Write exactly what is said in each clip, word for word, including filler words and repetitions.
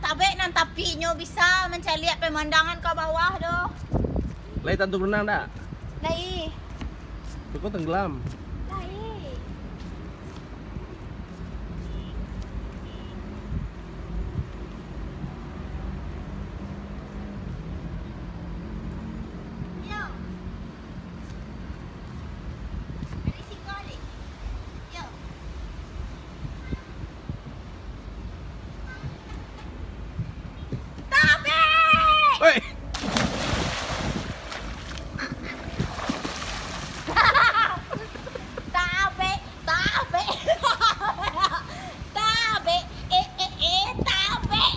Tabek nan tapinyo bisa mancaliak pamandangan ka bawah doh. Lai tantu berenang dak? Lai. Tu kok tenggelam. Lai. Yo. Dari siko, Dik. Yo. Tabek! Oi! Tabek, tabek. Tabek, eh, eh, eh, tabek.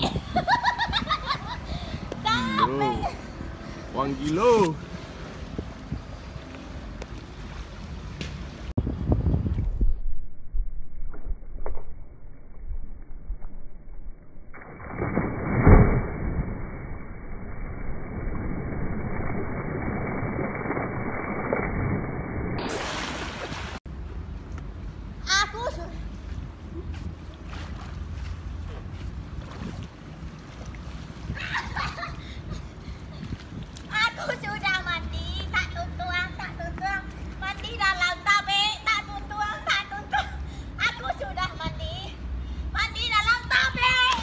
Tabek. Gilo. Wang gilo. Aku su-, Aku sudah mandi, tak tuntuang, tak tuntuang. Mandi dalam tabek, tak tuntuang, tak tuntuang. Aku sudah mandi, mandi dalam tabek.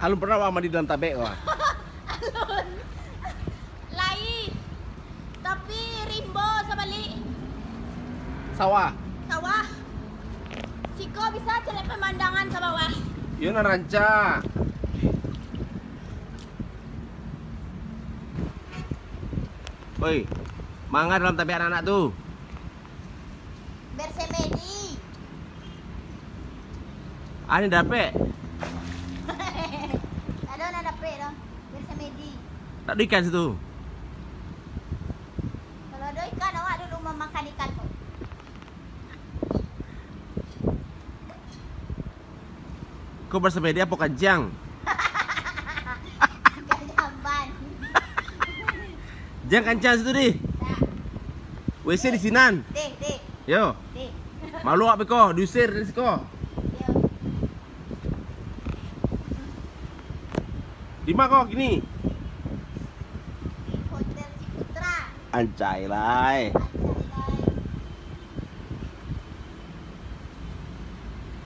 Alun pernah wak mandi dalam tabek wak? Alun. Lai. Tapi rimbo sabalik. Sawah. Sawah. Siko bisa caliak pamandangan ka bawah. Iyo nan rancak. Oi, manga dalam tabek anak-anak tu. Bersemedi. Ah, ni dapek. Ado nan dapek doh. Bersemedi. Tak ada ikan situ. Kalau ada ikan, awak dulu mamakan ikan tu. Kau bersemedi apo kancang? Kancang ban. Jan kancang situ, Di. Tak. W C di sinan. Deh, deh. Yo. Deh. Malu awak beko, diusir dari siko. Yo. Di ma ko kini? Di Hotel Ciputra. Anjay lai.